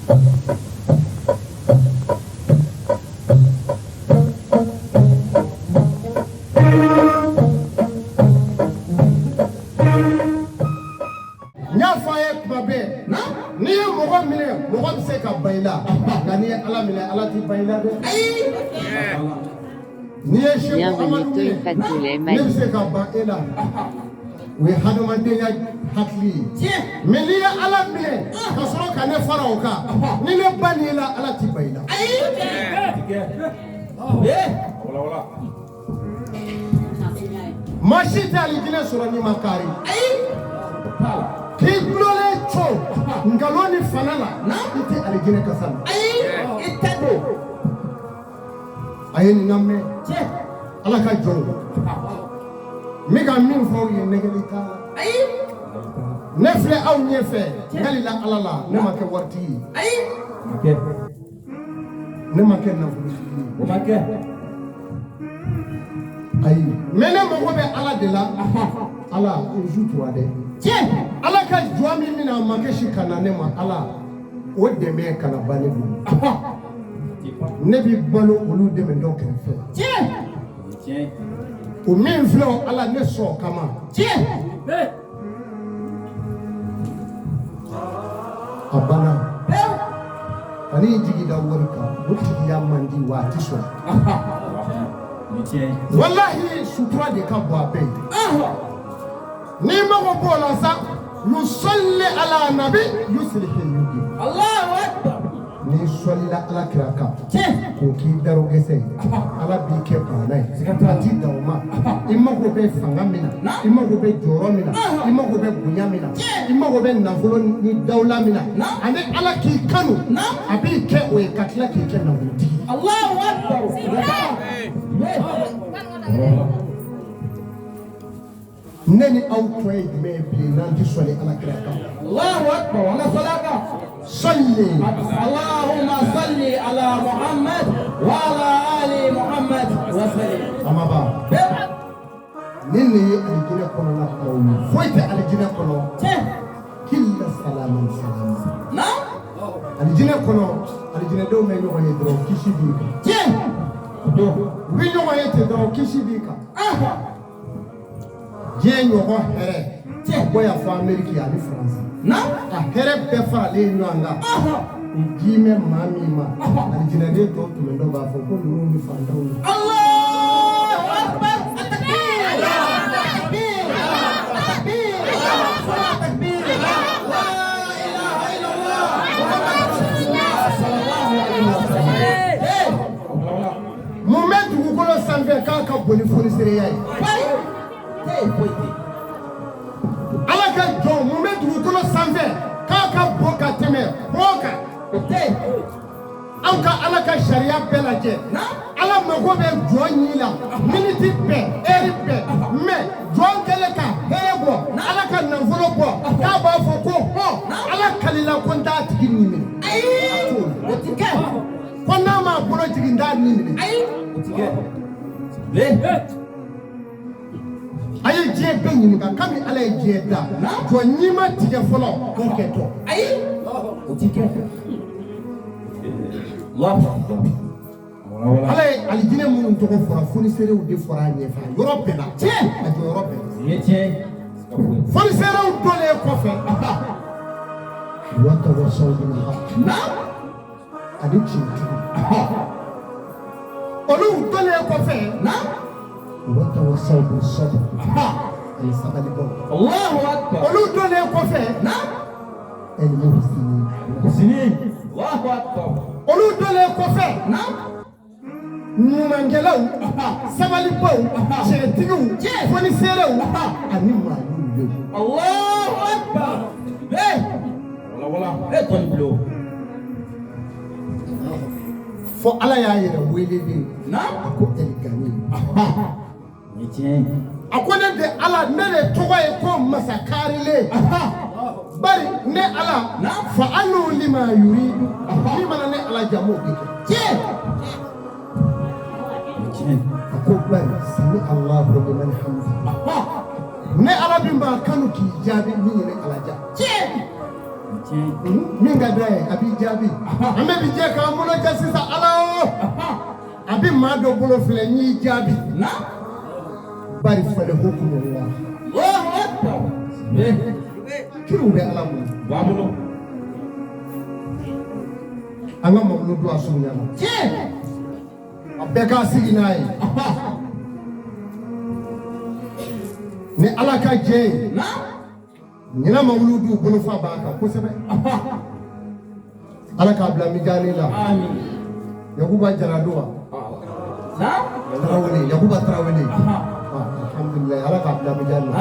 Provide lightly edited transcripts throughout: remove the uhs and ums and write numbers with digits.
N y'a fɔ a ye tuma bɛɛ, n'i ye mɔgɔ minɛ, mɔgɔ bɛ se ka ban i la, nka n'i ye Ala minɛ, Ala t'i ban i la dɛ. N'i ye Seku Bienvenue Amadu minɛ, Toifatullah ne bɛ Mali. se ka ban e la, o ye hadamadenya hakili ye. Mais n'i ye Ala minɛ ka sɔrɔ ka ne fara o kan, ni ne ba n'i la, Ala t'i ban i la. Maa si tɛ alijinɛ sɔrɔ n'i ma kari. K'i gulonlen to nkalon ni fana la, i tɛ alijinɛ kasa mɛn. A ye nin lamɛn, Ala ka jɔnw, n bɛ ka min fɔ aw ye, nɛgɛli t'a la. Ne filɛ aw ɲɛfɛ, n kalila Ala la, ne ma kɛ waritigi ye, ne ma kɛ nafolotigi ye, ayi, mais ne mago bɛ Ala de la. Ala o sutura dɛ, Ala ka jɔn min bɛna a makɛ si ka na ne ma, Ala o dɛmɛ kana ban ne bolo. Ne bɛ balo olu dɛmɛ dɔ kɛrɛfɛ, o min filɛ o, Ala ne sɔn o kama. A banna. Kan'i jigi da wari kan, o tigiya man di wa a ti sɔrɔ. Walahi, sutura de ka bon a bɛɛ ye. N'i mago b'o la sa, yusalli ala nabi yuslihi yubi. N'i sɔlila Ala kira kan k'o k'i darogɛsɛ ye, Ala b'i kɛ baana ye. A t'i dan o ma, i mago bɛ fanga min na, i mago bɛ jɔyɔrɔ min na, i mago bɛ bonya min na, i mago bɛ nafolo ni dawula min na, ani Ala k'i kanu, a b'i kɛ o ye ka tila k'i kɛ nafolotigi ye. Ne ni aw tɔ ye jumɛn ye bilen n'an tɛ sɔli Ala kira kan? Sɔli. اللهم صل على محمد وعلى آل محمد وسلم. A ma ban. Nin de ye alijinɛ kɔnɔna kumaw ye. Foyi tɛ alijinɛ kɔnɔ killa salaman salama. Alijinɛ kɔnɔ, alijinɛdenw bɛ ɲɔgɔn ye dɔrɔn, kisi b'i kan. U bɛ ɲɔgɔn ye ten dɔrɔn, kisi b'i kan. Diɲɛ ɲɔgɔn hɛrɛ bɔ yan fɔ Ameriki ani Faransi, a hɛrɛ bɛɛ faralen ɲɔgɔn kan, u ji mɛ maa min ma, alijinɛden tɔw tun bɛ dɔ b'a fɔ ko ninnu ni fantanw ye. الله أكبر، التكبير التكبير التكبير التكبير، لا إله إلا الله محمد رسول الله صلى الله عليه وسلم. Mun bɛ dugukolo sanfɛ k'a ka bon ni fonisereya ye? Ala ka jɔn, mun bɛ dugukolo sanfɛ k'a ka bon ka tɛmɛ hɔn kan? Anw ka Ala ka sariya bɛɛ lajɛ, Ala mago bɛ jɔn ɲi la miniti bɛɛ, ɛri bɛɛ. Mais jɔn kɛlen ka hɛrɛ bɔ, Ala ka nafolo bɔ, k'a b'a fɔ ko hɔn, Ala kalila ko n t'a tigi nin minɛ. A t'o la. Ko n'a m'a bolo jigin, n t'a nin minɛ. A ye diɲɛ bɛɛ ɲininka, kabi Ala ye diɲɛ da, jɔn ɲi ma tigɛ fɔlɔ k'o kɛ tɔ. الله أكبر. Ala ye alijinɛ minnu tɔgɔ fɔra, foniserew de fɔra a ɲɛfɛ a yɔrɔ bɛɛ la, a jɔyɔrɔ bɛɛ la. Foniserew dɔnnen kɔfɛ, watawasaw bil haqq ani tiɲɛtigiw, olu dɔnnen kɔfɛ, watawasaw bis sabr ani sabalibaw, الله أكبر. olu dɔnnen kɔfɛ, el muhsinin, الله أكبر. olu dɔnnen kɔfɛ, ɲumankɛlaw, sabalibaw, tiɲɛtigiw, foniserew ani maa ɲumanw. الله أكبر. إيه إيه طيب. Fɔ Ala y'a yɛrɛ wele de, a ko Ɛligani. A ko ne de Ala, ne de tɔgɔ ye ko masa karilen. Bari ne Ala, fa alu lima yuridu, min mana ne Ala ja, m'o de kɛ. A ko bari sami Allahu liman hamida, ne Ala bi maa kanu k'i jaabi min ye ne Ala ja. Min ka d'a ye a b'i jaabi. An bɛɛ bi jɛ k'an bolo jɛ sisan. Ala o, a bɛ maa dɔ bolo filɛ n y'i jaabi. Bari fale hukumu la. Kiriw bɛ Ala bolo. An ka mawuludu a surunya la. A bɛɛ k'a sigi n'a ye. Ni Ala ka jɛ ye. Ɲinan mawuludu bolofa b'a kan kosɛbɛ. Ala k'a bila mijani la. Yakuba Jara don wa? Tarawele, Yakuba Tarawele. Alhamdulilayi, Ala k'a bila mijani la.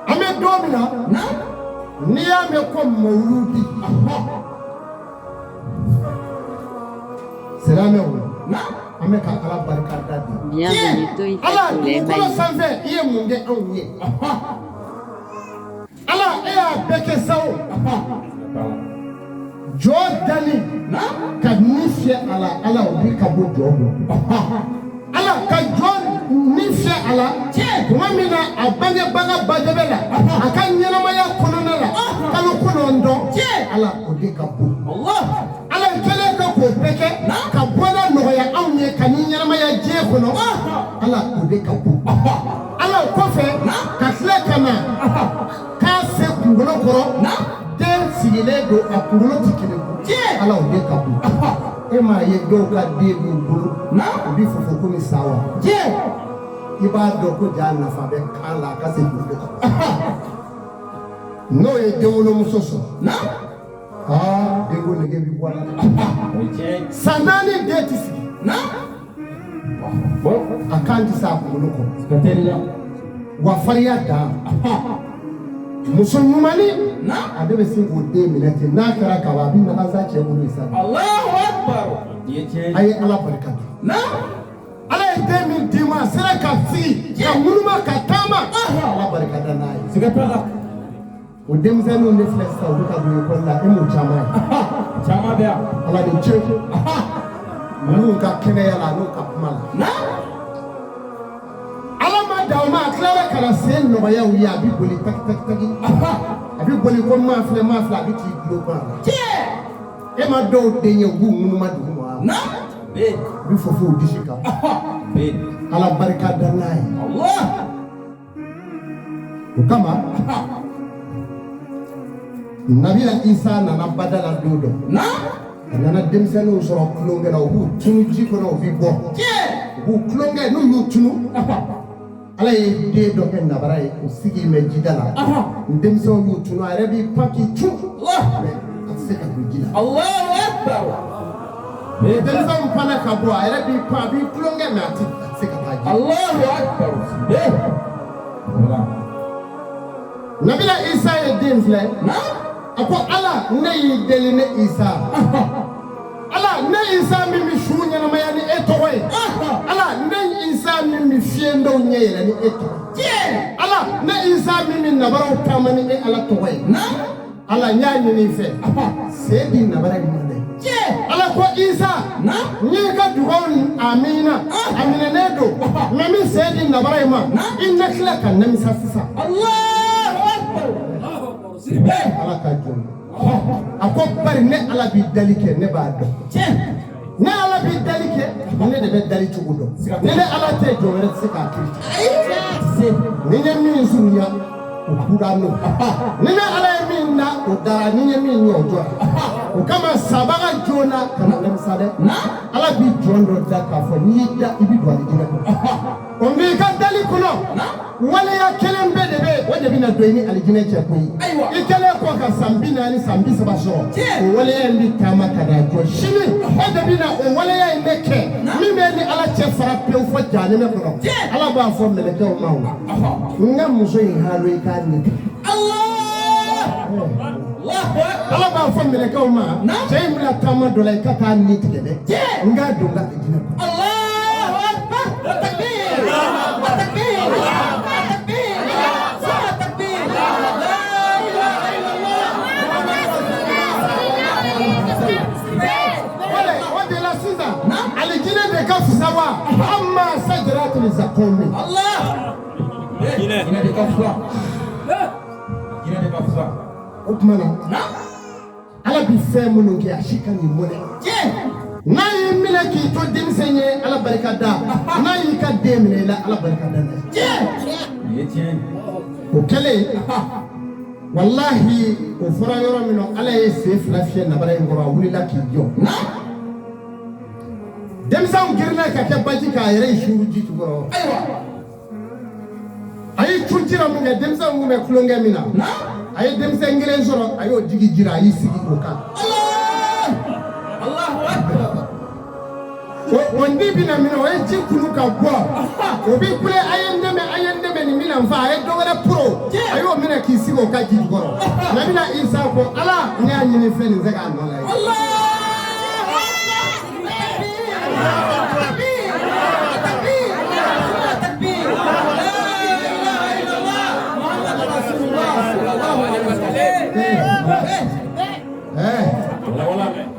An bɛ don min na, n'i y'a mɛn ko mawuludi, silamɛw, an bɛ ka Ala barika da bi. Ala dugukolo sanfɛ, i ye mun kɛ anw ye? Ala, e y'a bɛɛ kɛ sa o. Jɔ dali ka ni fiyɛ a la, Ala o bi ka bɔ jɔ bolo. Ala ka jɔ ni fiyɛ a la tuma min na a bangebaga bajɛbɛ la, a ka ɲɛnamaya kɔnɔna la kalo 9, Ala o de ka bon. Ala kɛlen ka k'o bɛɛ kɛ ka bɔda nɔgɔya anw ye ka ni ɲɛnamaya diɲɛ kɔnɔ, Ala o de ka bon. Ala o kɔfɛ ka tila ka na k'a se kunkolo kɔrɔ, den sigilen don a kunkolo ti kelen, Ala o de ka bon. E m'a ye dɔw ka den b'u bolo, u bi fofo komi sa wa? I b'a dɔn ko ja nafa bɛ kan la a ka se kunkolo kɔrɔ. N'o ye denwolomuso sɔrɔ, aa denko nege bi bɔ a la. San 4 den ti sigi, a kan ti se a kunkolo kɔrɔ, wa fariya dan. Muso ɲumanni, ale bɛ se k'o den minɛ ten, n'a kɛra kaban a bɛ nagasa cɛ bolo ye sa. A ye Ala barika da. Ala ye den min d'i ma, a sera ka sigi ka ŋunuma ka taama, Ala barika da n'a ye. O denmisɛnninw de filɛ sisan, u bɛ ka don ekɔli la, e m'o caman ye? Caman bɛ yan. Ala ni ce n'u ka kɛnɛya la, n'u ka kuma la. Ala ma dan o ma, a tilara ka na sen nɔgɔya u ye, a bɛ boli taki taki taki, a bɛ boli ko maa filɛ maa filɛ, a bɛ t'i dulon a la. E ma dɔw den ye u b'u ŋunuma dugu ma wa? U bɛ fofo u disi kan. Ala barika da n'a ye. O kama Nabila Isa nana bada la don dɔ. A nana denmisɛnninw sɔrɔ tulonkɛ la, u b'u tunu ji kɔnɔ, u bɛ bɔ. U b'u tulonkɛ, n'u y'u tunu, Ala ye den dɔ kɛ nabara ye, o sigi bɛ jida la. Denmisɛnw y'u tunu, a yɛrɛ b'i pan k'i cun, mais a tɛ se ka don ji la. Denmisɛnw panna ka bɔ, a yɛrɛ b'i pan, a b'i tulonkɛ, mais a tɛ se ka taa ji la. Nabila Isa ye den filɛ, a ko Ala, ne y'i deli ne Isa. Ala, ne Isa min bɛ su ɲɛnamaya ni e tɔgɔ ye. Ala, ne Isa min bɛ fiyentɔw ɲɛ yɛlɛ ni e tɔgɔ ye. Ala, ne Isa min bɛ nabaraw taama ni e Ala tɔgɔ ye. Ala, n y'a ɲini i fɛ, sen di nabara in ma dɛ. Ala ko Isa, n y'i ka dugawu amina, a minɛnen don, mais n bɛ sen di nabara in ma, i na tila ka namisa sisan. Ala ka jɔn. A ko bari ne Ala b'i dali kɛ, ne b'a dɔn. Ne Ala b'i dali kɛ, ne de bɛ dali cogo dɔn. Ni ne Ala tɛ, jɔn wɛrɛ tɛ se k'a kiri. Ni n ye min surunya, o kura n'o. Ni ne Ala ye min da, o dara. Ni n ye min ɲɛ, o jɔra. O kama sabaga joona kana namisa dɛ. Ala b'i jɔn dɔ da k'a fɔ n'i y'i da, i bɛ don alijinɛ kɔnɔ. O nka i ka dali kɔnɔ, waleya kelen bɛɛ de bɛ yen, o de bɛna don i ni alijinɛ cɛ koyi. I kɛlen kɔ ka san 40 san 30 sɔrɔ, o waleya in bɛ taama ka na jɔ sini. E de bɛna o waleya in de kɛ min bɛ ni Ala cɛ fara pewu fɔ jahanɛmɛ kɔnɔ. Ala b'a fɔ mɛlɛkɛw ma, o n ka muso in halo i k'a nin tigɛ. Ala b'a fɔ mɛlɛkɛw ma, cɛ in bɛna taama dɔ la, i ka taa nin tigɛ dɛ, n k'a don n ka alijinɛ kɔnɔ. O de la sisan, alijinɛ de ka fisa wa? Amma sajaratul zakum. Jinɛ de ka fisa. Jinɛ de ka fisa. O tuma na Ala bɛ fɛn minnu kɛ a si ka nin mɔnɛ. N'a y'i minɛ k'i to denmisɛn ye, Ala barika da. N'a y'i ka den minɛ i la, Ala barika da n'a ye. O kɛlen, walahi, o fɔra yɔrɔ min na, Ala ye sen fila fiyɛ nabara in kɔrɔ, a wulila k'i jɔ. Denmisɛnw girinna ka kɛ baji k'a yɛrɛ ye suuru ji jukɔrɔ. A y'i cun ji la mun kɛ, denmisɛnw kun bɛ tulonkɛ min na, a ye denmisɛn kelen sɔrɔ, a y'o jigi ji la, a y'i sigi o kan. O ni bɛna minɛ, o ye ji kunu ka bɔ, o bɛ kule: "A ye n dɛmɛ, a ye n dɛmɛ, nin bɛna n fa." A ye dɔ wɛrɛ poro, a y'o minɛ k'i sigi o ka ji jukɔrɔ. Nabila Isa ko: "Ala, ne y'a ɲini fɛn nin tɛ k'a nɔ la ye."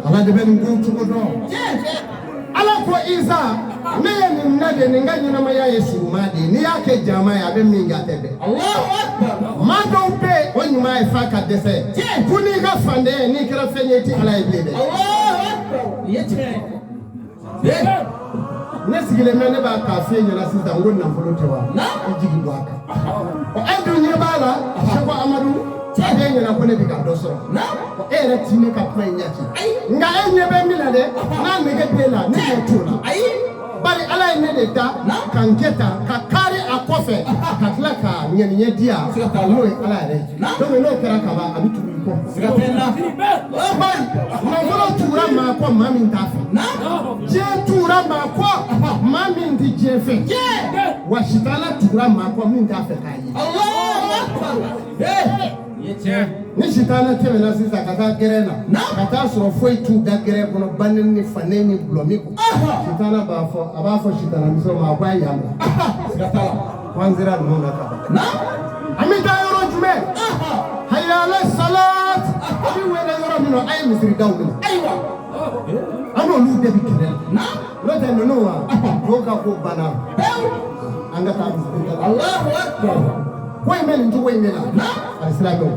Ala de bɛ nin kow cogo dɔn. Ala ko: "Isa, ne ye nin na de, nin ka ɲɛnamaya ye surunman de ye. N'i y'a kɛ jama ye, a bɛ min kɛ, a tɛ bɛn. Maa dɔw bɛ yen, o ɲuman ye f'a ka dɛsɛ. Ko n'i ka fandenya ye, n'i kɛra fɛn ye, i tɛ Ala ye bilen dɛ." Ne sigilen bɛ, ne b'a k'a f'e ɲɛna sisan ko nafolo tɛ wa? I jigi bɔ a kan. Ɔ, e dun ɲɛ b'a la, Seko Amadu, a b'e ɲɛna ko ne bɛ ka dɔ sɔrɔ. Ɔ, e yɛrɛ ti ne ka kuma in ɲɛci. Nka e ɲɛ bɛ min na dɛ, n'a nege b'e la, ne ɲɛ t'o la. Bari Ala ye ne de da ka n kɛ tan, ka kari a kɔfɛ, ka tila ka ŋɛniɲɛ di yan, n'o ye Ala yɛrɛ ye. Donc n'o kɛra kaban, a bɛ tugu i kɔ. Bari nafolo tugura maa kɔ, maa min t'a fɛ. Diɲɛ tugura maa kɔ, maa min tɛ diɲɛ fɛ. Wa sitana tugura maa kɔ, min t'a fɛ k'a ye. Ni sitana tɛmɛna sisan ka taa gɛrɛn na, ka taa sɔrɔ foyi t'u da gɛrɛn kɔnɔ, banni ni fanen ni gulɔmin kɔ, sitana b'a fɔ, a b'a fɔ sitana misɛnw ma, a ko a ye yan bila, ko an sera ninnu na ka ban. An bɛ taa yɔrɔ jumɛn? Hayya ala salat. A bɛ wele yɔrɔ min na, a ye misiri daw minɛ. An n'olu de bɛ kɛlɛ la. N'o tɛ ninnu wa, dɔw ka ko banna, an ka taa misiri da la. Ko in bɛ nin cogo in de la, alisilamɛw.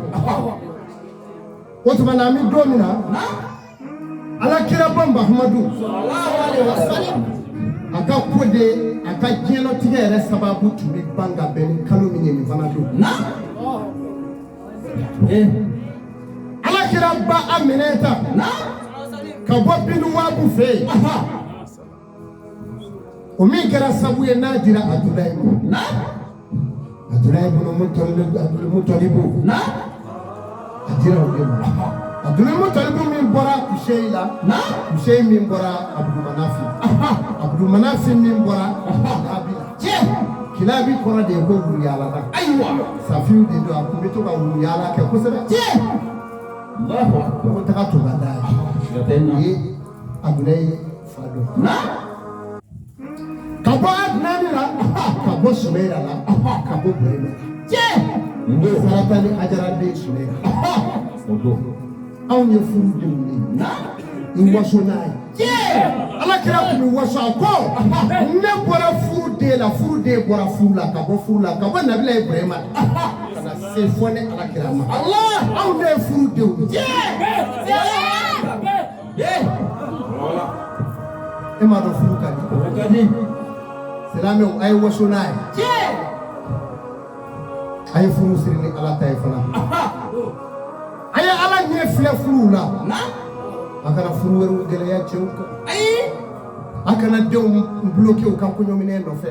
O tuma na, an bɛ don min na, Ala kiraba Mahamadu, a ka ko de, a ka diɲɛlatigɛ yɛrɛ sababu tun bɛ ban ka bɛn ni kalo min ye, nin fana don. Ala kira ba Aminɛta ka bɔ Binuwabu fɛ yen, o min kɛra sabu ye n'a dira Abudulayi ma, Abudulayi bolo Mutalibu, a dira o de ma. Abudulayi Mutalibu min bɔra Kuseyi la, Kuseyi min bɔra Abudumanafi, Abudumanafi min bɔra Kilabi la. Kilabi kɔrɔ de ye ko wuluyalala. Safiw de don, a tun bɛ to ka wuluyala kɛ kosɛbɛ. Ko taga to ka da ye, o ye Abudulayi fa dɔn. Ka bɔ Adinani la, ka bɔ Sumayila la, ka bɔ Burema la. Sarata ni Ajara den Sumayila. Anw ye furudenw de ye. I waso n'a ye. Ala kira tun bɛ waso, a ko ne bɔra furu den la, furu den bɔra furu la, ka bɔ furu la, ka bɔ Nabila Ibrahima la, ka na se fɔ ne Ala kira ma. Anw de ye furudenw ye. E m'a dɔn furu ka di. Silamɛw, a ye waso n'a ye. A ye furu siri ni Ala ta ye fana. A ye Ala ɲɛ filɛ furuw la. A kana furu wɛrɛw gɛlɛya cɛw kan. A kana denw bloqué u ka kɔɲɔminɛn nɔfɛ.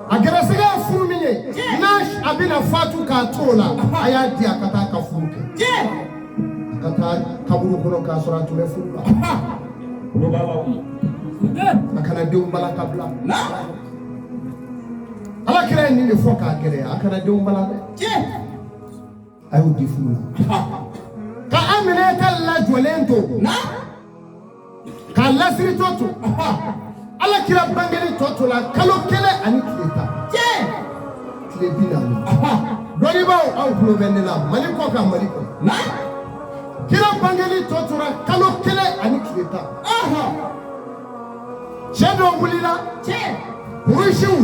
A gɛrɛsɛgɛ ye furu min ye, n'a a bɛna fatu k'a to o la, a y'a di a ka taa ka furu kɛ. A ka taa kaburu kɔnɔ k'a sɔrɔ a tun bɛ furu la. A kana denw bala ka bila. Ala kira ye nin de fɔ k'a gɛlɛya: a kana denw bala dɛ. A y'o di furu la. Ka Aminɛta lajɔlen to, k'a lasiritɔ to, Ala kira bangeli tɔ to la kalo 1 ani tile 10, tile 40. Dɔnnibaaw, aw tulo bɛ ne la, Mali kɔ kan, Mali kɔnɔ. Kira bangeli tɔ tora kalo 1 ani tile 10. Cɛ dɔ wulila, Kuresiw,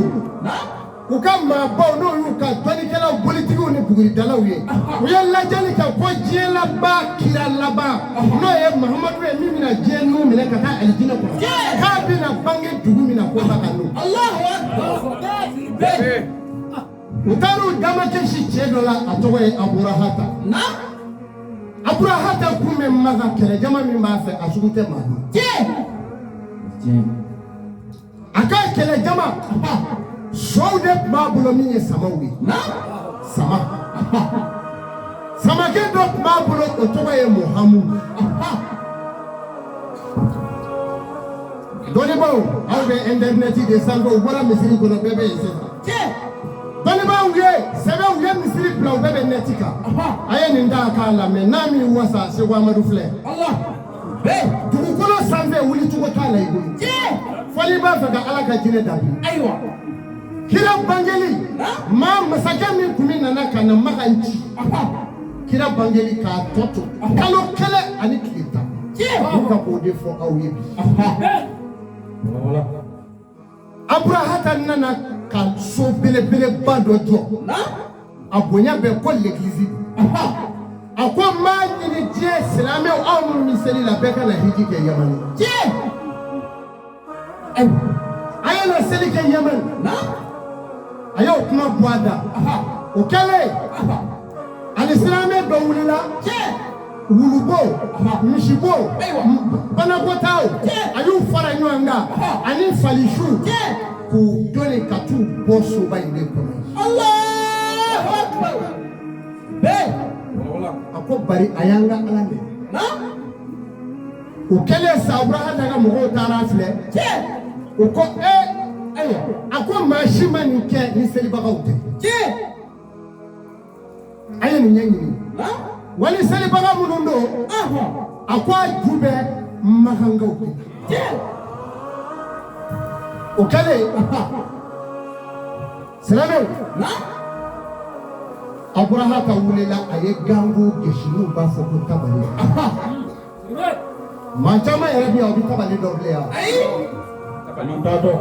u U ka maabaw, n'o y'u ka dɔnnikɛlaw, bolitigiw ni buguridalaw ye, u ye lajɛli kɛ ko diɲɛ laban kira laban, n'o ye Mahamadu ye, min bɛna diɲɛ nun minɛ ka taa alijinɛ kɔnɔ, k'a bɛna bange dugu min na, ko Maka don. U taar'u damakɛsi cɛ dɔ la, a tɔgɔ ye Aburahata. Aburahata kun bɛ Maka, kɛlɛjama min b'a fɛ, a sugu tɛ maa dɔn. A ka kɛlɛjama sow de tun b'a bolo min ye samaw ye. Sama samakɛ dɔ tun b'a bolo, o tɔgɔ ye Muhamudu. Dɔnnibaaw, aw bɛ internet de sanfɛ, u bɔra misiri kɔnɔ, bɛɛ bɛ yen sisan. Dɔnnibaaw ye sɛbɛnw ye misiri bila, u bɛɛ bɛ net kan. A ye nin ta k'a lamɛn, n'a m'i wasa, Seko Amadu filɛ. Dugukolo sanfɛ, wulicogo t'a la i bolo, fo n'i b'a fɛ ka Ala ka jinɛ dabiri. Ayiwa. Kira bangeli, maa masakɛ min kun bɛ nana ka na Makan ci, kira bangeli k'a tɔ to kalo 1 ani tile 10, n ka k'o de fɔ aw ye bi. Aburahata nana ka so belebeleba dɔ jɔ, a bonya bɛ ko l'église. A ko n b'a ɲini diɲɛ silamɛw, aw minnu bɛ seli la, bɛɛ ka na hiji kɛ Yamani. A ye na seli kɛ Yamani. A y'o kuma bɔ a da. O kɛlen, ani silamɛ dɔ wulila, wulubo, misibo, banakɔtaaw, a y'u fara ɲɔgɔn kan ani falisiw k'u doni ka t'u bɔ soba in de kɔnɔ. A ko bari a y'an ka Ala minɛ. O kɛlen sa, Aburahata ka mɔgɔw taara filɛ, u ko ee, ayiwa, a ko maa si ma nin kɛ ni selibagaw tɛ. A ye nin ɲɛɲini, wali selibaga minnu don, a ko a ju bɛ makankaw de la. O kɛlen, silamɛw, Aburahata wulila, a ye gango gosi, n'u b'a fɔ ko tabali. Maa caman yɛrɛ bɛ yan, u bɛ tabali dɔ bilen yan. Tabali t'a dɔn.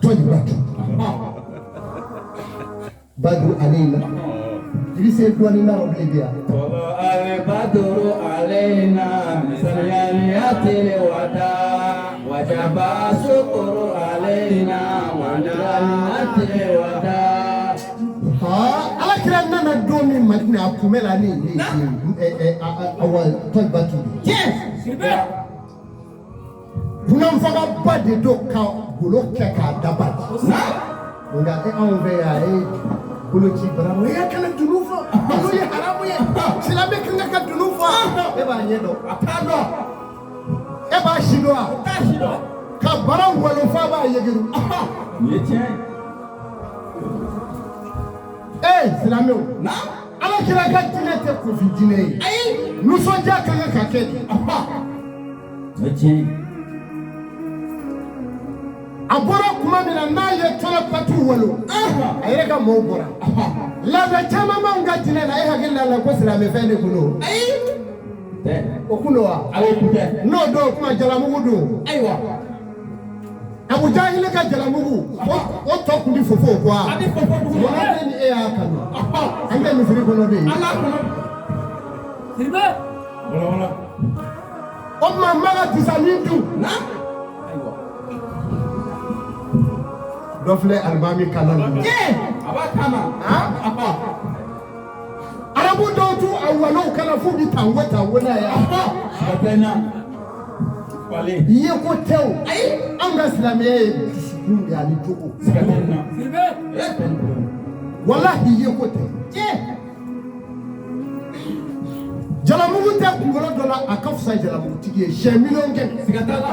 Tɔjibatu badu aleyina, i bɛ se dɔɔnin na o bilen bi yan. Baduru aleyina misaliyati wada wajaba sukuru aleyina wanati wada. Ala kira nana don min Madina, a kun bɛ la ni awa tɔjibatu dunanfagaba de don ka golo kɛ k'a daba. Nka e anw fɛ yan, e boloci baramu, e kana dunu fɔ, n'o ye haramu ye, silamɛ kan ka dunu fɔ. E b'a ɲɛ dɔn? A t'a dɔn. E b'a si dɔn wa? T'a si dɔn. Ka bara walo f'a b'a yegere. Nin ye tiɲɛ ye. Ee silamɛw, Ala kira ka diinɛ tɛ kunfin diinɛ ye. Nisɔndiya ka kan ka kɛ de. O ye tiɲɛ ye. A bɔra kuma min na, n'a ye tɔnɔpatu walo, a yɛrɛ ka mɔɔw bɔra. Laada caman b'anw ka diinɛ la, e hakili la la ko silamɛ fɛn de kun don. O kun don wa? Ayi, o kun tɛ. N'o don, kuma jalamugu don. Ayiwa. Abu Jahili ka jalamugu, o tɔ kun bɛ fofo o kɔ wa? A bɛ fofo dugu ma. Ne ni e y'a kanu. An tɛ misiri kɔnɔ de ye. An b'a kɔnɔ. O tuma Maka tisanin dun. Dɔ filɛ alimami kan na. A b'a kama. Arabu dɔw t'u a walow kana f'u bɛ tango tango n'a ye. Ye ko tɛ o. Anw ka silamɛya ye dusukun de ani jogo. Walahi ye ko tɛ. Jalamugu tɛ kunkolo dɔ la, a ka fisa jalamugutigi ye siɲɛ 1,000,000. Siga t'a la.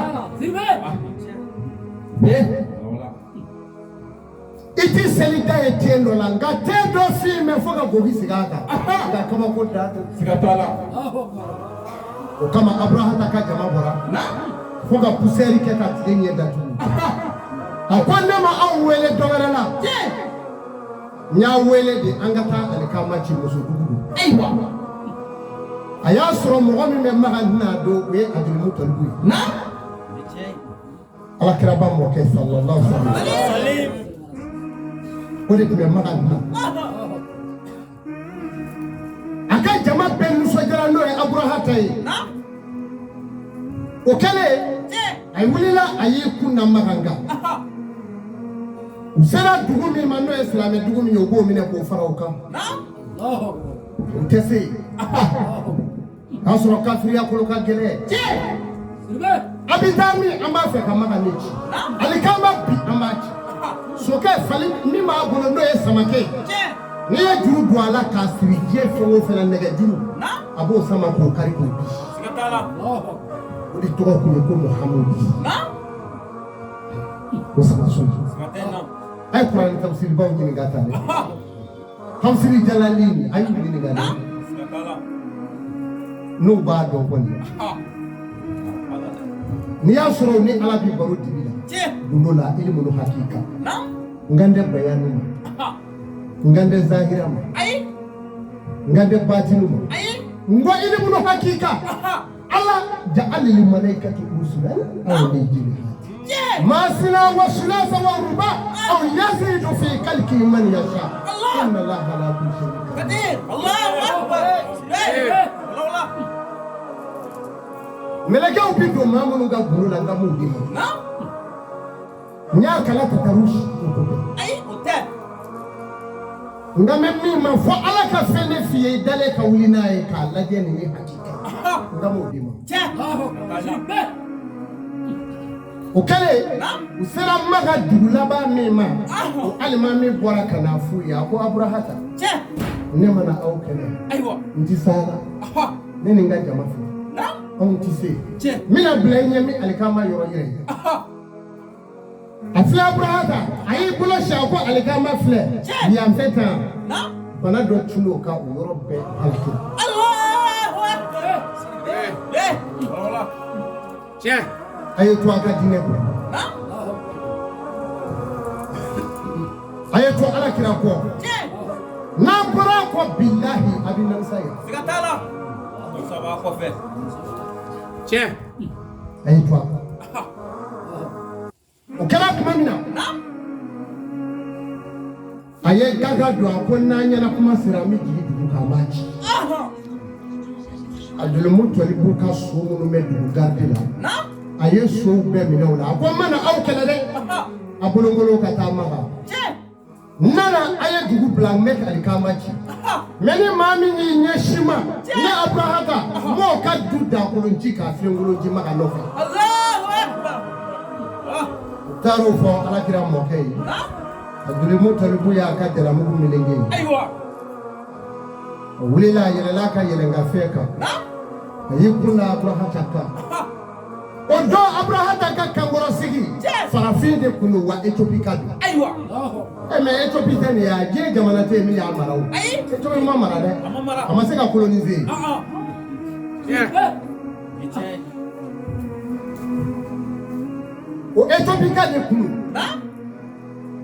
I ti seli da ye ten dɔ la, nka ten dɔ fin bɛ fo ka gogi sigi a kan. Nka kabako da tɛ. Siga t'a la. O kama Aburahata ka jama bɔra fo ka poussière kɛ ka tile ɲɛ datugu. A ko ne ma aw wele dɔ wɛrɛ la, n y'a wele de an ka taa alikama ci muso dugu don. Ayiwa. A y'a sɔrɔ mɔgɔ min bɛ Makan n'a don, o ye Abdul Mutalibu ye. Ala kiraba mɔkɛ sallallahu alaihi wa sallam. O de tun bɛ Makan na. A ka jama bɛɛ nisɔndiyara n'o ye Aburahata ye. O kɛlen, a wulila, a y'i kun da Makan kan. U sera dugu min ma, n'o ye silamɛ dugu min ye, u b'o minɛ k'o fara o kan. U tɛ se yen, k'a sɔrɔ kafiriya kolo ka gɛlɛn. A bɛ taa min, an b'a fɛ ka Makan de ci. Alikama bi, an b'a ci. Sokɛ fali min b'a bolo, n'o ye samakɛ ye, n'i ye juru don a la k'a siri diɲɛ fɛn o fɛn na, nɛgɛjuru, a b'o sama k'o kari k'o bi. O de tɔgɔ tun ye ko Muhamudu. O sama so, a ye kuranɛ tafsiribaw ɲininka tan dɛ, tafsiri jalali, a y'u ɲininka dɛ, n'u b'a dɔn kɔni. N'i y'a sɔrɔ ni Ala b'i baro dibi la gundo la, ilimulu hakika, n kan tɛ bayanu ma, n kan tɛ zahira ma, n kan tɛ batinu ma, n ko ilimulu hakika. Ala ja'alil malaikati rusulan aw li jinihati masina wa sulasa wa ruba aw yazidu fi khalqi man yasha inna Allaha ala kulli shay'in qadir. Allahu akbar. Mɛlɛkɛw bi don maa minnu ka gundo la, n ka m'u di ma. N y'a kala tatarusi o ko tɛ. N ka mɛ min ma fɔ, Ala ka fɛn de f'i ye, i dalen ka wuli n'a ye k'a lajɛ nin ye hakika, n ka m'o di ma. O kɛlen, u sera Maka dugu laban min ma, o alimami bɔra ka n'a f'u ye. A ko Aburahata, ne mana aw kɛlɛ, n ti s'a la. Ne ni n ka jama filɛ, anw ti se. N bɛna bila i ɲɛ min alikama yɔrɔ yɛrɛ ye. A filɛ, Aburahata, a y'i bolo si, a ko alikama filɛ yan fɛ tan. Bana dɔ tun o kan, o yɔrɔ bɛɛ halakira. A ye to a ka diinɛ kɔ, a ye to Ala kira kɔ. N'a bɔra a kɔ, bilahi, a bɛ namisa ye. A ye to a kɔ. O kɛra tuma min na, a ye gaga don, a ko n'an ɲɛna kuma sera, an bɛ jigin dugu kan, an b'a ci. Abdul-Mutalibu ka so minnu bɛ dugu garde la, a ye sow bɛɛ minɛ o la. A ko n mana aw kɛlɛ dɛ, a bolongolo ka taa Maka. N nana, a ye dugu bila, n bɛ alikama ci. Mɛ ni maa min y'i ɲɛsin ma, ne Aburahata, n b'o ka du dakolon ci k'a filenkolon ci Maka nɔfɛ. U taar'o fɔ Alakira mɔkɛ ye. Abdul-Mutalibu y'a ka jalamugu meleke. A wulila, a yɛlɛla a ka yɛlɛnkanfɛn kan, a y'i kun da Aburahata kan. O don, Aburahata ka kankɔrɔsigi, farafin de kun don wa, Ethiopie ka don. Ɛ mɛ Ethiopie tɛ nin ye a, diɲɛ jamana tɛ yen min y'a mara o. Ethiopie ma mara dɛ, a ma se ka coloniser. O Ethiopie ka de kun don,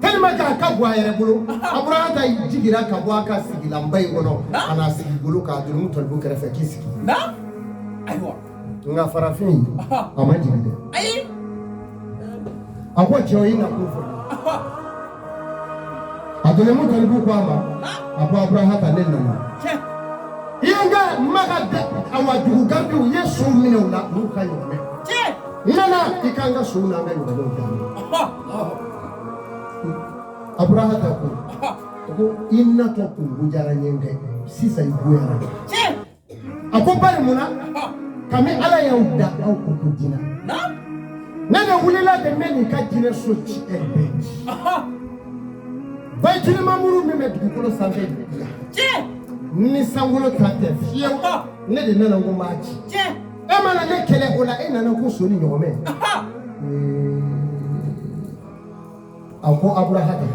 tellement k'a ka bɔ a yɛrɛ bolo. Aburahata jigira ka bɔ a ka sigilanba in kɔnɔ ka na sigi bolo k'a Abdul-Mutalibu kɛrɛfɛ k'i sigi. Nka farafin, a ma jigin dɛ. A ko cɛw, i na kun fɔ. Abdul-Mutalibu ko a ma, a ko Aburahata, ne nana i ye n ka Maka awa dugu garidiw, i ye sow minɛ u la n'u ka ɲɔgɔmɛ. N nana i k'an ka sow n'an ka ɲɔgɔmɛw d'an ma. Aburahata ko i natɔ kun diyara n ye dɛ, sisan i goyara. A ko bari mun na? Kami Ala y'aw da, aw ko ko jinɛ. Ne de wulila de bɛ nin ka jinɛ so ci, ɛ bɛɛ ci. Bayitimamuru min bɛ dugukolo sanfɛ yan, ni sankolo ta tɛ fiyewu, ne de nana ko n b'a ci. E mana ne kɛlɛ o la, e nana ko so ni ɲɔgɔmɛ. A ko Aburahata,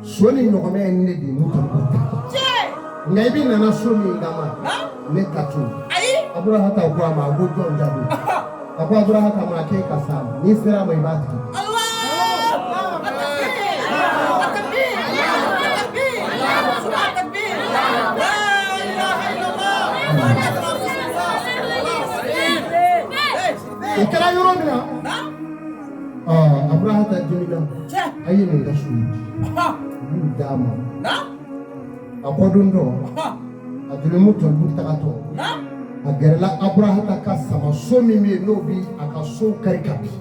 so ni ɲɔgɔmɛ ye ne de ye, Mutalibu ta. Nka i bɛ nana so min kama, ne ta t'o. Aburahata ko a ma, a ko jɔn ta don? A ko Aburahata ma, k'e ka s'a ma, n'i sera a ma, i b'a tigɛ. O kɛra yɔrɔ min na, Aburahata dimina, a ye nin ka so di. y'u d'a ma. A kɔdontɔ, Abdul-Mutalibu tagatɔ, a gɛrɛla Aburahata ka sama so min bɛ yen, n'o bi a ka so kari ka bin,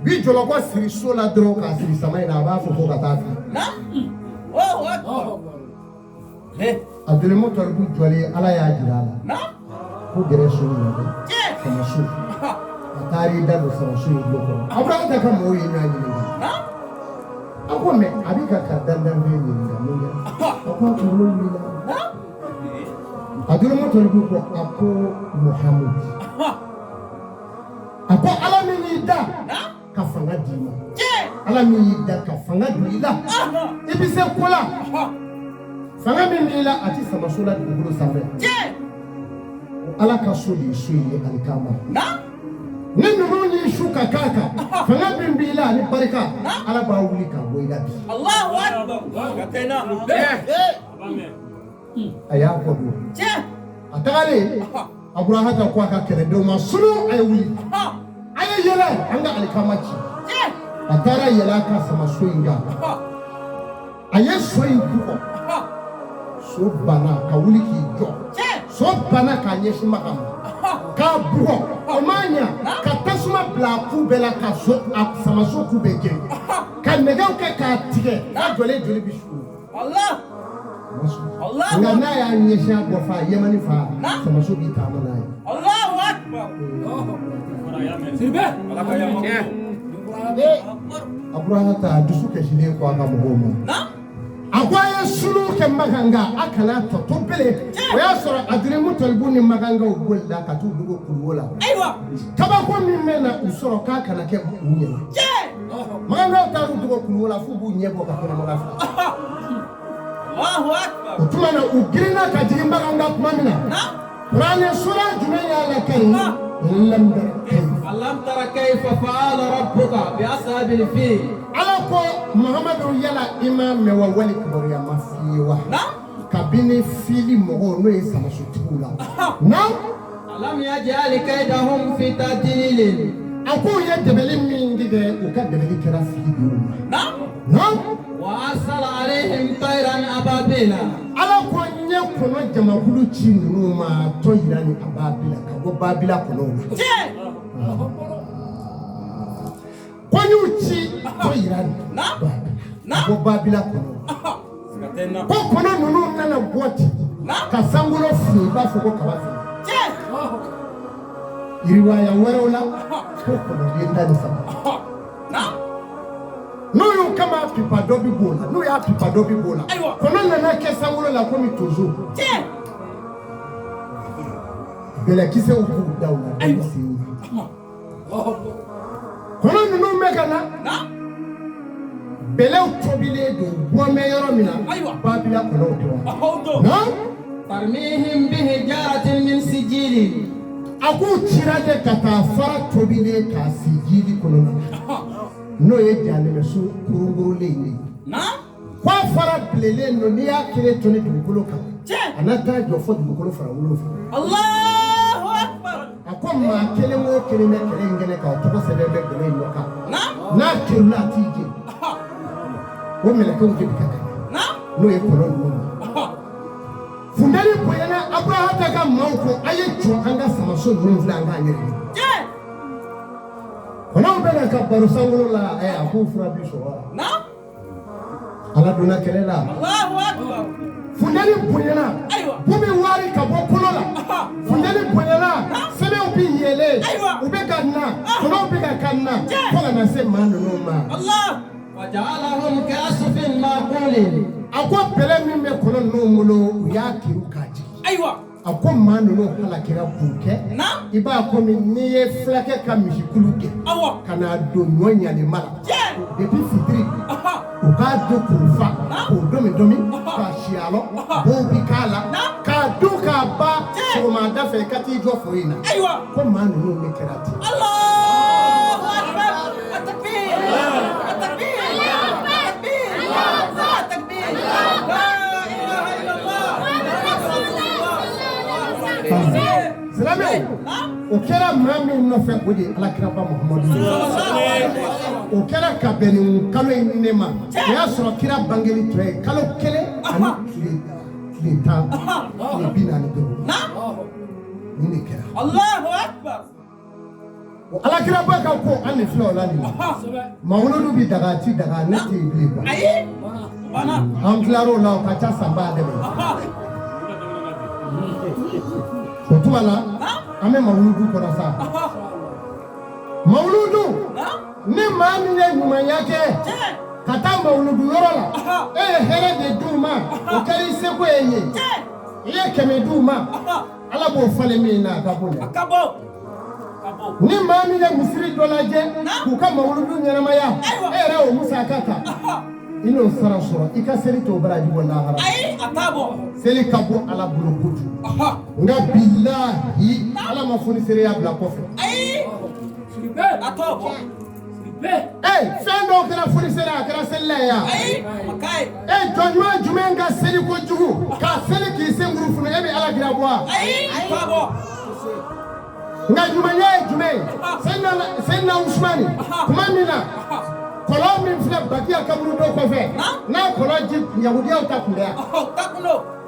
bi jɔlɔkɔ siri so la dɔrɔn k'a siri sama in na, a b'a fɔ ko ka taa fili. Abdul-Mutalibu jɔlen, Ala y'a jira a la ko gɛrɛ so in na dɛ, sama so. A taara i da don sama so in tulo kɔrɔ. Aburahata ka mɔgɔw ye ɲɔgɔn ɲininka. A ko mɛ, a bɛ ka dandanfɛn ɲininka, mun kɛra? A ko a kunkolo wulila. Abdul-Mutalibu ko, a ko Muhamadu, a ko Ala min y'i da ka fanga d'i ma, Ala min y'i da ka fanga don i la, i bɛ se ko la, fanga min b'i la, a ti sama so la dugukolo sanfɛ. Ala ka so de ye so in ye alikama. Ni ninnu y'i su ka k'a kan, fanga min b'i la ani barika, Ala b'a wuli k'a bɔ i la bi. A y'a kɔ don, a tagalen, Aburahata ko a ka kɛlɛdenw ma: sunu, a ye wuli, a ye yɛlɛ, an ka alikama ci. A taara yɛlɛ a ka sama so in kan, a ye so in bugɔ, so banna ka wuli k'i jɔ, so banna k'a ɲɛsin Maka ma k'a bugɔ. O m'a ɲa, ka tasuma bila a ku bɛɛ la, ka so a samaso ku bɛɛ jɛ, ka nɛgɛw kɛ k'a tigɛ, a jɔlen joli bi su. Nka n'a y'a ɲɛsin a kɔ fa Yamani fa, samaso b'i taama n'a ye. Aburahata a dusu kasilen ko a ka mɔgɔw ma, a ko a ye sulu kɛ Makan kan, a kana tɔ to bele. O y'a sɔrɔ Abdul-Mutalibu ni Makankaw bolila ka t'u dogo kuluwo la. Kabako min bɛ na u sɔrɔ, k'a kana kɛ u ɲɛna. Makankaw taar'u dogo kuluwo la f'u b'u ɲɛ bɔ ka kɛnɛmana fɛ. O tuma na, u girinna ka jigin Makan kan tuma min na, Kuranɛ sura jumɛn y'a la ka ɲi? Lam tara kayfa. Alam tara kayfa fa'ala rabbuka bi ashabil fil. Ala ko Muhamadu, yala i m'a mɛn wa, wali kibaruya ma f'i ye wa, kabini fili mɔgɔw, n'o ye samasotigiw la? Naam. Alam yaj'al kaydahum fi tadlil. A k'u ye dɛmɛli min kɛ, u ka dɛmɛli kɛra fili de y'u ma. Naam. Wa arsala alayhim tayran ababila. Ala ko n ye kɔnɔ jamakulu ci ninnu ma, tayran ni ababila, ka bɔ Babila kɔnɔw la. Ko n y'u ci tayran babila, ka bɔ Babila kɔnɔw la. Ko kɔnɔ ninnu nana bɔ ten ka sankolo fili, i b'a fɔ ko kaba fili. Yiriwaya wɛrɛw la, ko kɔnɔden 13. N'u y'u kama pipa dɔ bi b'o la, n'u y'a pipa dɔ bi b'o la. Kɔnɔ nana kɛ sankolo la komi tonso, bɛlɛkisɛw b'u da u la, dɔ bɛ senw na. Kɔnɔ ninnu bɛ ka na, bɛlɛw tobilen don, bɔn bɛ yɔrɔ min na, Babila kɔnɔw tɛ wa? Naam. Tarmihim bihijaratin min sijilin. A k'u cira de ka taa fara tobilen k'a sijili kɔnɔ na, n'o ye jahanɛmɛso kurunkurulen in de ye. K'a fara bilenlen don, n'i y'a kelen toni dugukolo kan, a na taa jɔ fo dugukolo fara 7. A ko maa kelen o kelen bɛ kɛlɛ in kɛnɛ kan, o tɔgɔ sɛbɛn bɛ bɛlɛ in dɔ kan, n'a kerunna, a t'i jeni. O mɛlɛkɛw de bɛ ka na, n'o ye kɔnɔ ninnu ye. Funteni bonyana, Aburahata ka maaw ko a ye jɔ, an ka samaso ninnu filɛ, an k'an yɛrɛ ye. Kɔnɔw bɛ na ka baro sankolo la. Ɛ, a k'u fura bi sɔrɔ la. Ala donna kɛlɛ la, funteni bonyana, bu bɛ waari ka bɔ kolo la, funteni bonyana, sɛbɛnw bɛ yɛlɛ, u bɛ ka na, kɔnɔw bɛ ka na fo ka na se maa ninnu ma. Waja'alahum ka'asfin ma'kulin. A ko bɛlɛ min bɛ kɔnɔ ninnu bolo, u y'a kuru k'a jigin. A ko maa ninnu halakira k'u kɛ i b'a komi n'i ye fulakɛ ka misikulu gɛn ka n'a don ɲɔ ɲalima la depuis fitiri, u k'a dun k'u fa, k'u domi domi, k'a siyalɔ bow bi k'a la, k'a dun k'a ban, sɔgɔmada fɛ i ka t'i jɔ foro in na, ko maa ninnu de kɛra ten. Allahu akbar. At-takbir. At-takbir. At-takbir. At-takbir. La ilaha illallah. Silamɛw, o kɛra maa min nɔfɛ, o de ye Alakiraba Muhamadu ye. O kɛra ka bɛn nin kalo in ne ma. O y'a sɔrɔ kira bangeli tɔ ye kalo 1 ani tile 10, tile 45. Nin de kɛra. Allahu akbar. O Alakiraba ka ko, an de filɛ o la nin ye. Mawuludu bi daga, a ti daga, ne tɛ yen bilen quoi. Ayi. Bana. An tilar'o la, o ka ca san ba dɛmɛ. O tuma la, an bɛ mawuludu kɔnɔ sa. Mawuludu, ni maa min ye ɲumanya kɛ ka taa mawuludu yɔrɔ la, e ye hɛrɛ de d'u ma, o kɛra i seko ye yen. I ye 100 d'u ma, Ala b'o falen min na, a ka bon dɛ. Ni maa min ye misiri dɔ lajɛ k'u ka mawuludu ɲɛnamaya, e yɛrɛ y'o musaka ta, i n'o sara sɔrɔ, i ka seli t'o baraji bɔ lahara. Ayi, a t'a bɔ. Seli ka bɔ Ala bolo kojugu. Nka bilahi, Ala ma fonisereya bila kɔfɛ. Ayi, a t'o bɔ. Ee, fɛn dɔw kɛra fonisere, a kɛra selila ye yan. Ayi, a ka ye. E jɔn ɲuman jumɛn ka seli kojugu k'a seli k'i senkuru funu, e bɛ Ala kira bɔ wa? Ayi, a t'a bɔ. Nka ɲumanya ye jumɛn ye? Seyidina Usumani, tuma min na kɔlɔn min filɛ Bakiya kaburu dɔ kɔfɛ, n'a kɔlɔn ji, yahudiyaw ta kun bɛ yan,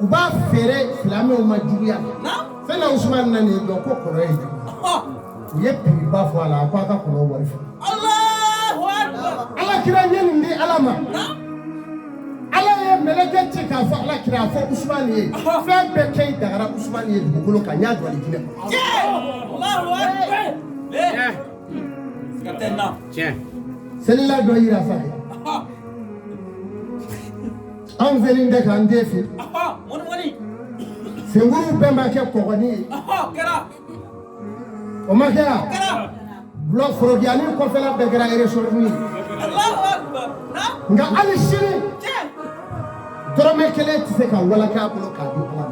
u b'a feere silamɛw ma juguya. Seyidina Usumani nan'i jɔ ko kɔlɔn ye jugu, u ye piriba fɔ a la, a ko a ka kɔlɔn wari fɔ. Ala kira ye nin di Ala ma. Ala ye mɛlɛkɛ ci k'a fɔ Ala kira, a fɔ Usumani ye, fɛn bɛɛ kɛ i dagara Usumani ye dugukolo kan, n y'a don alijinɛ kɔnɔ. Selila dɔ yira sa kɛ. Anw seli tɛ k'an den fi. Senkuruw bɛɛ ma kɛ kɔgɔni ye. O ma kɛ yan. Bulɔ forokiyani kɔfɛla bɛɛ kɛra eresorni ye. Nka hali sini, dɔrɔmɛ 1 tɛ se ka walaka a bolo k'a di Ala ma.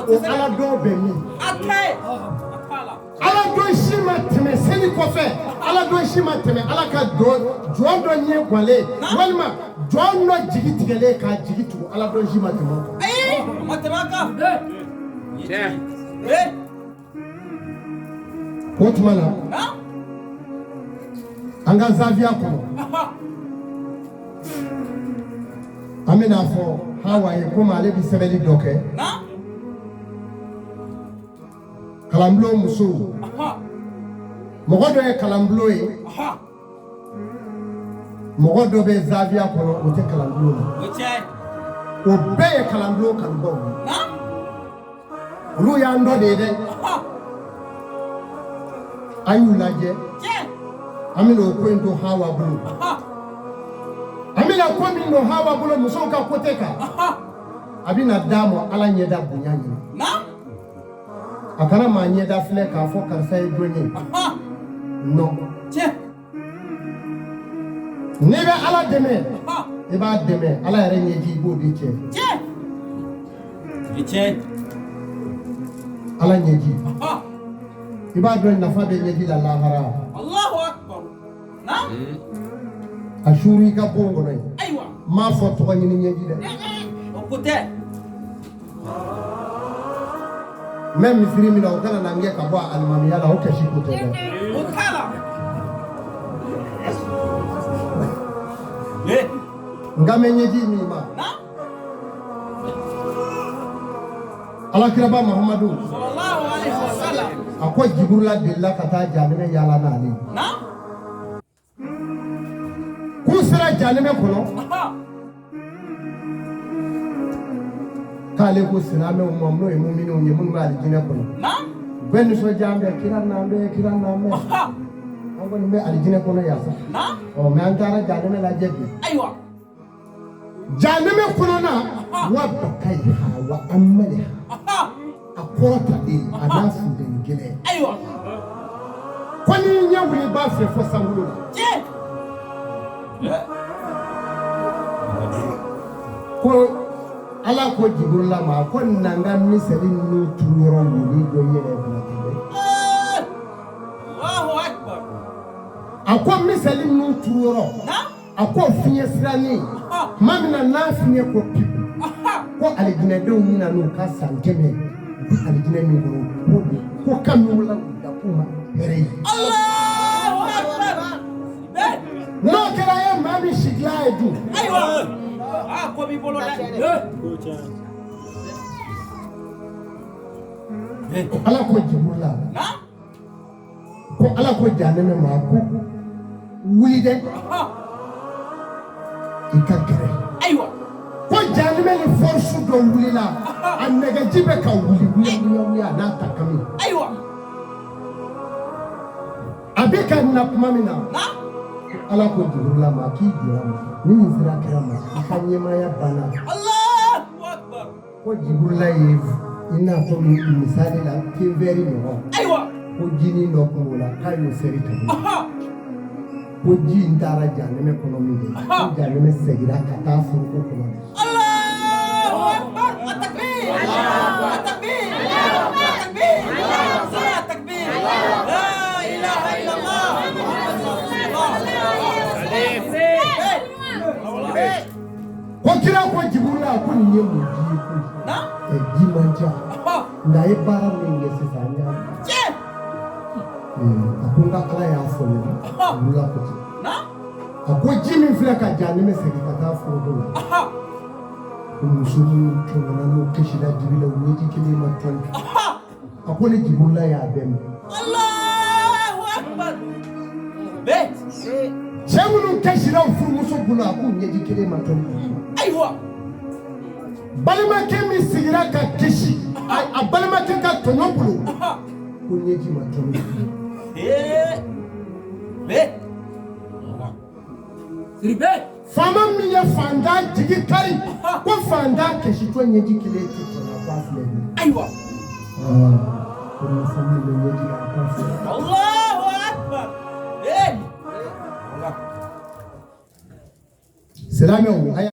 O Ala dɔn bɛ min? Ala dɔn si ma tɛmɛ seli kɔfɛ. Ala dɔn si ma tɛmɛ Ala ka jɔn dɔ ɲɛ gwalen, walima jɔn dɔ jigi tigɛlen k'a jigi tugu. Ala dɔn si ma tɛmɛ o kan. O tuma na, an ka zaviya kɔnɔ, an bɛna fɔ Hawa ye, komi ale bɛ sɛbɛnni dɔ kɛ. Kalanbulon musow, mɔgɔ dɔ ye kalanbulon ye, mɔgɔ dɔ bɛ zaviya kɔnɔ, o tɛ kalanbulon na. O bɛɛ ye kalanbulon kanubaw ye. Olu y'an dɔ de ye dɛ. A y'u lajɛ. An bɛna o ko in to Hawa bolo. An bɛna ko min don Hawa bolo musow ka côté kan, a bɛna d'a ma Ala ɲɛda bonya ɲini. A kana maa ɲɛda filɛ k'a fɔ karisa ye jɔn ye. Non, n'i bɛ Ala dɛmɛ, i b'a dɛmɛ Ala yɛrɛ ɲɛji, i b'o de cɛ. Ala ɲɛji, i b'a dɔn nafa bɛ ɲɛji la lahara. A suuru i ka bon kɔnɔ yen. N m'a fɔ tɔgɔ ɲini ɲɛji dɛ. N bɛ misiri min na, o kana na n gɛn ka bɔ a alimamiya la, o kɛsi ko tɛ dɛ. N kan bɛ ɲɛji min ma, Alakiraba Muhamadu, a ko Jiburila delila ka taa jahanɛmɛ yaala n'ale ye. K'u sera jahanɛmɛ kɔnɔ, k'ale ko silamɛw ma, n'o ye muminw ye, minnu bɛ alijinɛ kɔnɔ, u bɛɛ nisɔndiya bɛ kira n'an bɛ kira n'an bɛ, an kɔni bɛ alijinɛ kɔnɔ yan sa. Ɔ, mɛ an taara jahanɛmɛ lajɛ bi. Jahanɛmɛ kɔnɔna wa bakayiha wa amaliha, a kɔrɔtalen a n'a funteni gɛlɛn. Ko n'i ɲɛ wuli, i b'a fɛ fo sankolo la. Ko Ala ko Jiburila ma ko na n ka miseli ninnu turu yɔrɔ wuli dɔ yɛlɛ kunna ten dɛ. A ko miseli ninnu turu yɔrɔ, a ko fiɲɛ siranin, tuma min na n'a fiɲɛ ko pipu, ko alijinɛdenw bɛna n'u ka san 100, u bɛ alijinɛ min kɔnɔ, k'o Ko kan min wulila k'u da k'u ma hɛrɛ ye. Allahu akbar. N'o kɛra e maa min sigilan ye dun. Ayiwa. Aa ko b'i bolo dɛ. Ala ko Jiburila. Ko Ala ko jahanama ma ko wuli dɛ. I ka gɛrɛ. Ayiwa. Ko jahanama ni force dɔ wulila a nɛgɛji bɛ ka wuli wuli wuli a n'a ta kami. Ayiwa. A bɛ ka na tuma min na. Ala ko Jiburila ma k'i jɔra ma ni nin sera kira ma i ka ɲɛmaaya banna. Allahu akbar. Ko Jiburila ye i n'a fɔ misali la kinvɛri ɲɔgɔn. Ayiwa. Ko jinin dɔ kun b'o la k'a y'o seri ka bɔ. Ko ji in taara jahanama kɔnɔ min kɛ ko jahanama seginna ka taa foroko kɔnɔ de. Allahu akbar. Takbir. Takbir. Takbir. Takbir. La ilaha illallah. Ko kira ko Jiburila ko nin ye mun ji ye koyi. Ji man ca. Nka a ye baara min kɛ sisan an y'a ye. A ko n ka Ala y'a fɔ ne ɲɛna. Jiburila ko ten. A ko ji min filɛ ka jahanama segin ka taa foroko la. Ko muso minnu tɔɲɔna n'u kasira dibi la u ɲɛji kelen ma tɔni. A ko ne Jiburila y'a bɛɛ minɛ. Allahu akbar. Cɛ minnu kasira u furumuso bolo a k'u ɲɛji kelen ma tɔni. Ayiwa. Balimakɛ min sigira ka kisi a balimakɛ ka tɔɲɔ bolo ko ɲɛji ma tɔni. Faama min ye fantan jigi kari ko fantan kasitɔ ɲɛji kelen tɛ tɔni a k'a filɛ nin ye. Ayiwa. Ko nafa min bɛ ɲɛji la a k'a filɛ. Allahu akbar. Silamɛw a